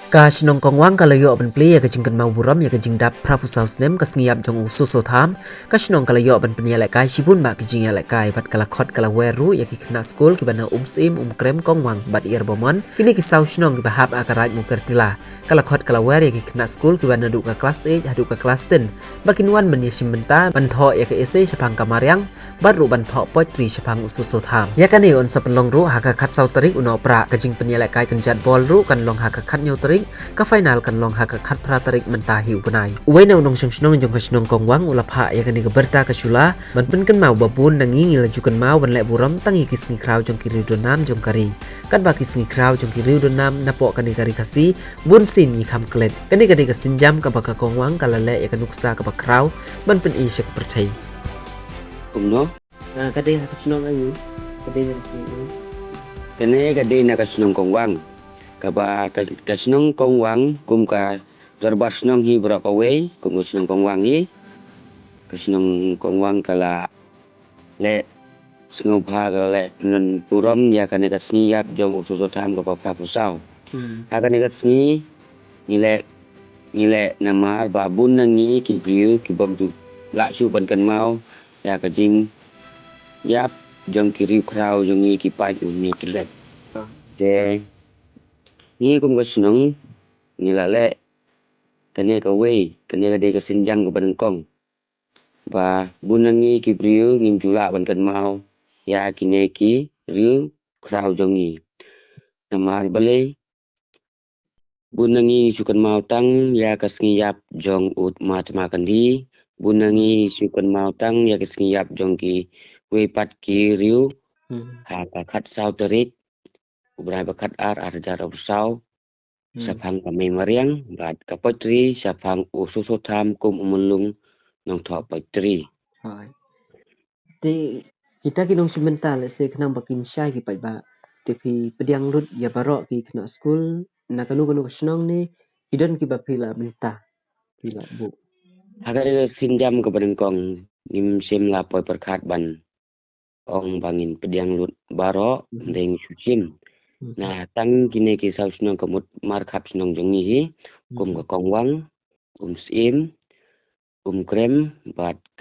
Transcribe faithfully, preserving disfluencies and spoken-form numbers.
Ka shnong Kongwang ka la ïoh ban plie ïa ka jingkynmaw burom ïa ka jingdap phra phew saw snem ka sngi ïap jong u Soso Tham. Ka shnong ka la ïoh ban pynïalehkai shibun bah ki jingïalehkai bad ka la khot ka la wer ruh ïa ki khynnah skul kiba na Umsyiem, Umkrem, Kongwang bad Irbamon. Kine ki saw shnong kiba hap ha ka Raid Mukertila. Ka la khot ka la wer ïa ki khynnah skul kiba naduh ka klas eight haduh ka klas ten ba kin wan ban ïashim bynta, ban thoh ïa ka essay shaphang ka mariang bad ruh ban thoh poetry shaphang u Soso Tham. Ïa kane yn sa pynlong ruh ha ka khatsaw tarik u Nohprah. Ka jingpynïalehkai kynjat bol ruh kan long ha ka khathynñiew tarik, ka final kan long ha ka khatphra tarik mynta hi u bnai. Uwei na u nongshong shnong jong ka shnong Kongwang u la phah ïa kane ka bynta ka shula ban pynkynmaw ba bun na ngi ngi la ju kynmaw ban leh burom tang ïa ki sngi khraw jong ki riew don nam jong ka ri. Katba ki sngi khraw jong ki riew don nam napoh kane ka ri Khasi bun sien ngi kham klet. Kane ka dei ka sienjam kaba ka Kongwang ka la leh ïa ka nuksa kaba khraw ban pyni sha ka pyrthei. Kumno? Ah, ka dei ha ka shnong aiu? Ka dei ha ka shnong aiu? Kane ka dei na ka shnong Kongwang. Kaba ka, ka shnong Kongwang kum ka dorbar shnong hi baroh kawei, kum ka shnong Kongwang hi. Ka shnong Kongwang ka la leh sngewbha, ka la leh pynburom ïa kane ka sngi ïap jong u Soso Tham kaba phra phew saw. Hmm. Ha kane ka sngi ngi leh, ngi leh namar ba bun na ngi ki briew ki bym ju lah shuh ban kynmaw ïa ka jingïap jong ki riew khraw jong ngi ki paid u hynñiew tylliat. Ah. Te ngi kum ka shnong ngi la leh kane kawei, kane ka dei ka sienjam kaba nyngkong. Ba bun na ngi ki briew ngim ju lah ban kynmaw ïa kine ki riew khraw jong ngi. Namar balei? Bun na ngi ngi shu kynmaw tang ïa ka sngi ïap jong u Mahatma Gandhi. Bun na ngi ngi shu kynmaw tang ïa ka sngi ïap jong kiwei pat ki riew. Hmm. Ha ka khatsaw tarik u bnai ba khatar, ar hajar arphew saw. Hmm. Shaphang ka mei mariang bad ka poetry shaphang u Soso Tham kum u myllung nongthoh poetry. Hooid. Te kita ki nongshim bynta, lehse khnang ba kin shai ki paidbah, te phi pdiang lut ïa baroh ki khynnah skul na kano kano ka shnong ne ki don kiba phi la bynta, phi la buh? Ha ka sienjam kaba nyngkong ngim shym la poi pyrkhat ban ong ba ngin pdiang lut baroh, hmm, hynrei ngi shu shim. Hmm. Na tang kine ki saw shnong ka mut markhap shnong jong ngi hi, kum, hmm, ka Kongwang, Umsyiem, Umkrem bad